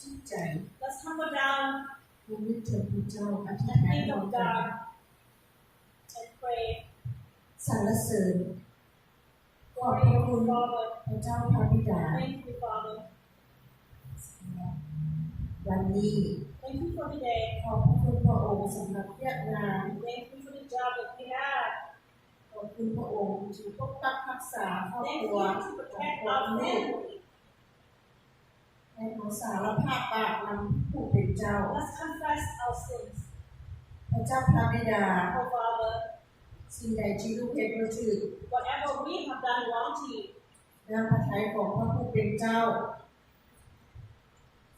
ຈິດໃຈ Let's humble down ລະນຶກເຖິງພະເຈົ້າ ອະທິຖານ and think of God and pray. ສັນລະເສີນ ຂອບພະຄຸນ Father. ພະເຈົ້າພະບິດາ Thank you, Father. ວັນນີ້ Thank you for today. ຂອບພະຄຸນພະອົງສຳລັບວຽກງານ Thank you for the job that we have. ຂອບຄຸນພະອົງທີ່ປົກປັກຮັກສາຄອບຄົວ Thank you to protect our family. ໃຫ້ເຮົາສາລະພາບບາບນຳຜູ້ເປັນເຈົ້າ. Let's confess our sins. ພະເຈົ້າພະບິດາ Oh, Father. ສິ່ງໃດທີ່ລູກເຮັດບໍ່ຖືກ Whatever we have done wrong to you, ນຳພະໄທຂອງພະຜູ້ເປັນເຈົ້າ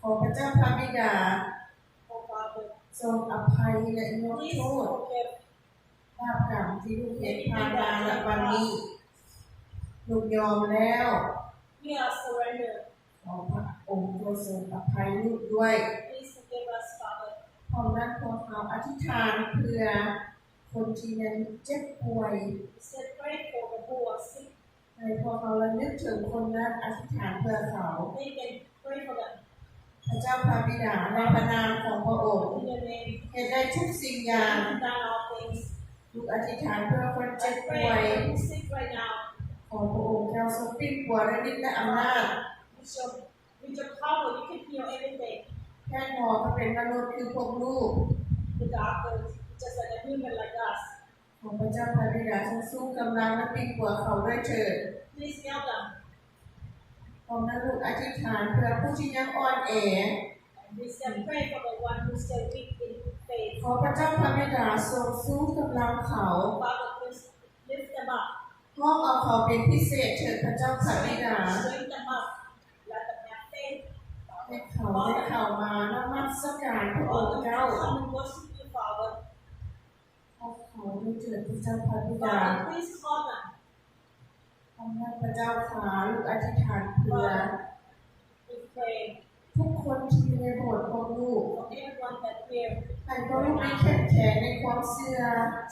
ຂໍພະເຈົ້າພະບິດາ Oh, Father. ຊົງອະໄພ ແລະ ຍົກ Please ໂທດ forgive. ບາບກຳທີ່ລູກເຮັດຜ່ານມາ ແລະ ວັນນີ້ລູກຍອມແລ້ວ We are surrender. ຂໍພະອົງໂປດຊົງອະໄພລູກດ້ວຍ. Please forgive us, Father. ພ້ອມນັ້ນພວກເຮົາອະທິຖານເພື່ອຄົນທີ່ຍັງເຈັບປ່ວຍ. We say pray for the who are sick. ໃຫ້ພວກເຮົາລະນຶກເຖິງຄົນນັ້ນ ອະທິຖານເພື່ອເຂົາ. They can pray for them. ພະເຈົ້າພະບິດາ ໃນພະນາມຂອງພະອົງ In your name. ເຮັດໄດ້ທຸກສິ່ງຢ່າງ. You've done all things. ລູກອະທິຖານເພື່ອຄົນເຈັບ I ປ່ວຍ pray for the sick right now. ຂໍພະອົງເຈົ້າຊົງປິ່ນປົວດ້ວຍລິດ ແລະ ອຳນາດ. With your, with your power, you can heal anything. ແພດໝໍກໍເປັນມະນຸດຄືພວກລູກ. The doctor is just like a human like us. ຂໍພະເຈົ້າພະບິດາຊົງຊູກຳລັງ ແລະ ປິ່ນປົວເຂົາດ້ວຍເທີດ. Please heal them. ພ້ອມນັ້ນລູກອະທິຖານເພື່ອຜູ້ທີ່ຍັງອ່ອນແອ. And we still pray for the one who's still weak in faith. ຂໍພະເຈົ້າພະບິດາຊົງຊູກຳລັງເຂົາ. Father, please lift them up. ຮອງເອົາເຂົາເປັນພິເສດເທີດພະເຈົ້າພະບິດາ. Strengthen them up. Let them have faith. ໃຫ້ເຂົາໄດ້ເຂົ້າມານະມັດສະການພະອົງເຈົ້າ. Come and worship you, Father. ພວກເຂົາໄດ້ເກີດພະເຈົ້າພະບິດາ. Father, please call them. ພະເຈົ້າຂ້າ ລູກອະທິຖານເພື່ອ Father, we pray ທຸກຄົນທີ່ຢູ່ໃນໂບດຂອງລູກ for everyone that here. ໃຫ້ພວກລູກໄດ້ເຂັ້ມແຂງໃນຄວາມເຊື່ອ.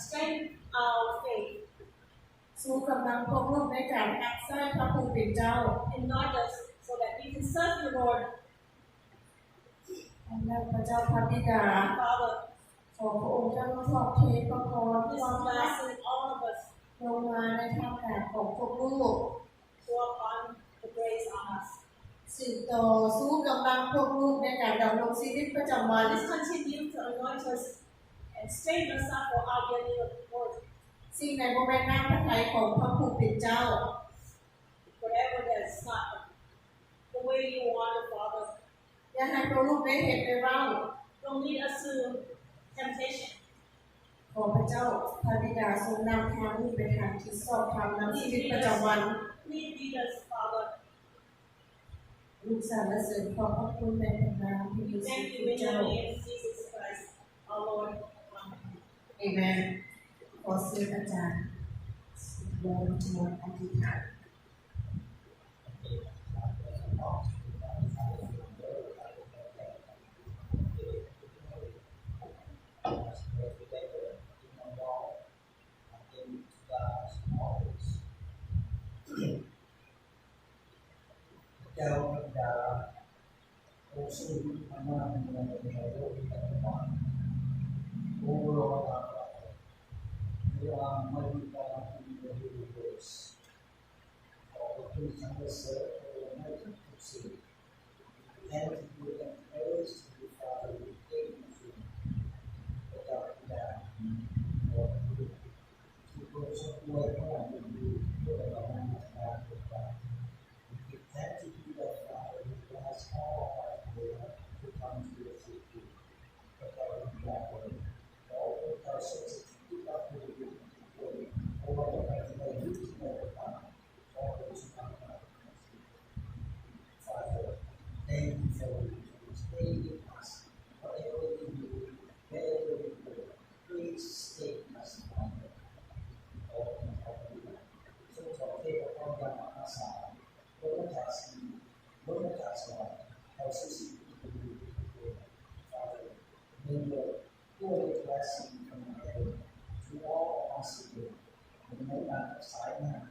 Strengthen our faith. ຊູກຳລັງພວກລູກໃນການຮັບໃຊ້ພະຜູ້ເປັນເຈົ້າ. Anoint us so that we can serve you, Lord. ພະເຈົ້າພະບິດາ Father, ຂໍພະອົງເຈົ້າຊົງເທພະພອນ Please bless all of us. ລົງມາໃນທ່າມກາງຂອງພວກລູກ. Pour upon the grace on us. ສືບຕໍ່ຊູກຳລັງພວກລູກໃນການດຳລົງຊີວິດປະຈຳວັນ. Please continue to anoint us and strengthen us up for our daily work. ສິ່ງໃດບໍ່ແມ່ນນ້ຳພະໄທຂອງພະຜູ້ເປັນເຈົ້າ Whatever that's not the way you want it, Father. ຢ່າໃຫ້ພວກລູກໄດ້ເຮັດໄດ້ເວົ້າ. Don't lead us to temptation. ຂໍພະເຈົ້າພະບິດາຊົງນຳທາງລູກໄປທາງທີ່ຊອບທຳນຳຊີວິດປະຈຳວັນ. Lead, lead us, Father. ລູກສັນລະເສີນຂອບພະຄຸນໃນພະນາມພະເຢຊູຄຣິສເຈົ້າ. We thank you in your name, Jesus Christ, our Lord. Amen. ເອເມນ. ຂໍເຊີນອາຈານ ວອງມວນອະທິຖານ. ເຈົ້າພະບິດາ O Lord our Father, you are mighty God in the universe. ຂໍພະຄຸນສັນລະເສີນພະອົງໃນທຸກໆສິ່ງ. We thank you and praise you, Father, we thank you. ພະເຈົ້າພະບິດາ ຂໍພະຄຸນທີ່ຊົງອວຍພອນ We give thanks to you, that Father, who has all our prayer to come to your feet. ພະເຈົ້າພະບິດາ ຂໍພະເຈົ້າຊົງສະຖິດຢູ່ກັບຜູ້ທີ່ຢູ່ທຸກຄົນ ບໍ່ວ່າຈະໄປທີ່ໃດ ຢູ່ທີ່ໃດກໍຕາມ ຂໍພະອົງຊົງອຳນວຍ. Father, thank you for staying with us. Whatever we do, wherever we go, please stay with us, Father. ຂໍພະເຈົ້າ ຊົງເທພະພອນຢ່າງມະຫາສານ ລົງມາຈາກສະຫວັນ ລົງມາຈາກສະຫວັນ ເຂົ້າສູ່ຊີວິດຂອງລູກທຸກຄົນ. Father, may your glory blessing from heaven to all of us today. ໃນການປະສານງານ